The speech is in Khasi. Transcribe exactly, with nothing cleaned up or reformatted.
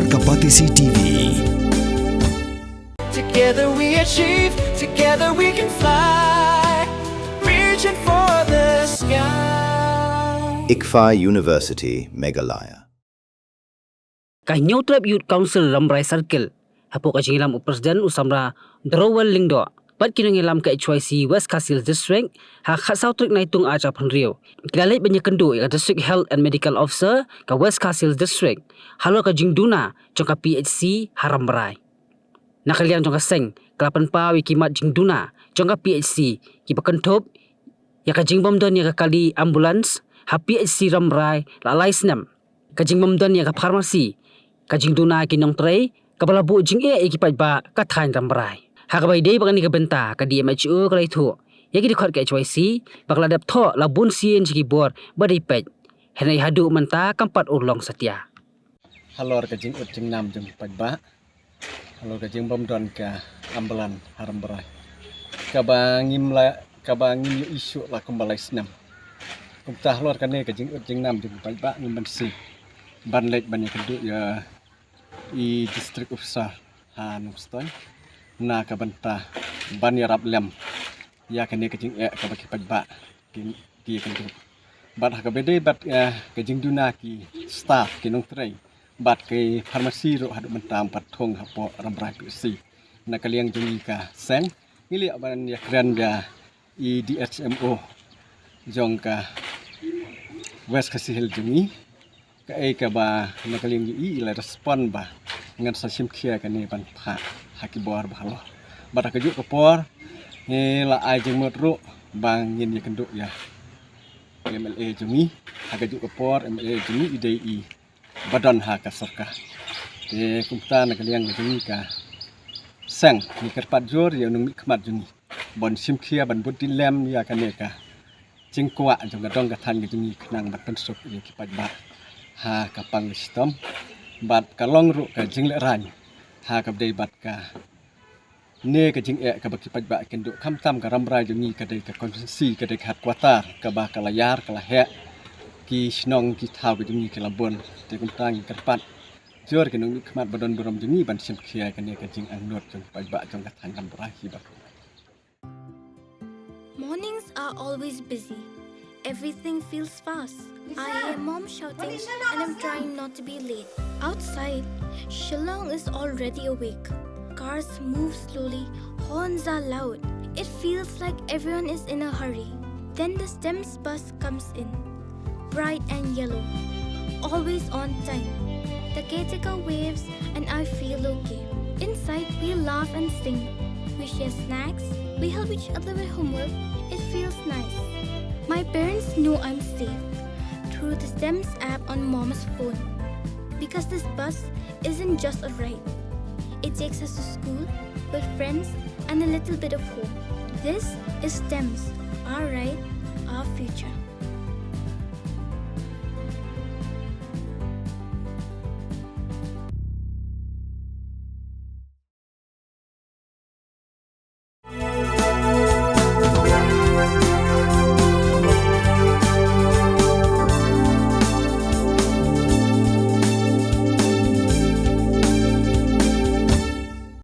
Ka Batesi T V. Together we achieve, together we can fly. Reaching for the sky. ICFAI University, Meghalaya. Ka Hynñiewtrep Youth Council Rambrai Circle, hapoh ka jingïalam u President u Samla Dorowell Lyngdoh bad ki nongïalam ka H Y C West Khasi Hills District, ha ka khatsaw tarik Naitung ar hajar arphew hynriew, ki la leit ban ïakynduh ïa ka District Health and Medical Officer ka West Khasi Hills District halor ka jingduna jong ka P H C ha Rambrai. Na ka liang jong ka seng, ka la pynpaw ïa ki mat jingduna jong ka P H C kiba kynthup ïa ka jingbymdon ïa ka kali ambulance ha P H C Rambrai la lai snem, ka jingbymdon ïa ka pharmacy, ka jingduna ki nongtrei kaba la buh jingeh ïa ki paidbah ka thaiñ Rambrai. Ha kaba ïadei bad kane ka bynta, ka D M H O ka la ïathuh ïa ki dkhot ka H Y C ba ka la dep thoh la bun sien sha ki bor ba dei peit, hynrei haduh mynta kam pat urlong satia. Halor ka jingud jingnam jong ki paidbah, halor ka jingbymdon ka ambulance ha Rambrai, kaba ngim la, kaba ngim ïohi shuh la kumba lai snem. Kumta halor kane ka jingud jingnam jong ki paidbah, ngim banse ban leit ban ïakynduh ïa i District Officer ha Nongstoiñ na ka bynta ban ïarap lem ïa kane ka jingeh kaba ki paidbah ki, ki ïakynduh. Bad ha kaba ïadei bad, eh, ka jingduna ki staff, ki nongtrei bad ki pharmacy ruh, haduh mynta ym pat thung hapoh Rambrai P H C. Na ka liang jong ngi ka seng, ngi la ïa ban ïakren ïa i D H M O jong ka West Khasi Hills jong ngi, kaei kaba na ka liang jong i, i la respond ba ngan sa shim khia ïa kane ban phah ha ki bor ba halor. Bad ha kajuh ka por ngi la ai jingmut ruh ba ngin ïakynduh ïa M L A jong ngi. Ha kajuh ka por M L A jong ngi i dei i ba don ha ka sorkar. Te kumta na ka liang jong ngi ka seng, ngi kyrpad jur ïa u nongmihkhmat jong ngi ban shim khia, ban bud lem ïa kane ka jingkwah jong ka dong ka thaiñ ka jong ngi khnang ban pynsuk ïa ki paidbah ha ka pang ka shitom. Bad ka long ruh ka jinglehrain ha kaba dei bad kane ka jingeh kaba ki paidbah ki ïakynduh, khamtam ka Rambrai jong ngi ka dei ka constituency, ka dei ka headquarter kaba ka la ïar, ka la heh, ki shnong ki thaw ka jong ngi ki la bun. Te kumta ngi kyrpad jur ki nongmihkhmat ba don burom jong ngi ban shim khia ïa kane ka jingangnud jong ki paidbah jong ka thaiñ Rambrai hi ba. Mornings are always busy. Everything feels fast. I hear mom shouting and I'm trying not to be late. Outside, Shillong is already awake. Cars move slowly, horns are loud. It feels like everyone is in a hurry. Then the STEMS bus comes in. Bright and yellow. Always on time. The caretaker waves and I feel okay. Inside, we laugh and sing. We share snacks. We help each other with homework. It feels nice. My parents know I'm safe through the STEMS app on mom's phone. Because this bus isn't just a ride. It takes us to school, with friends, and a little bit of hope. This is STEMS, our ride, our future.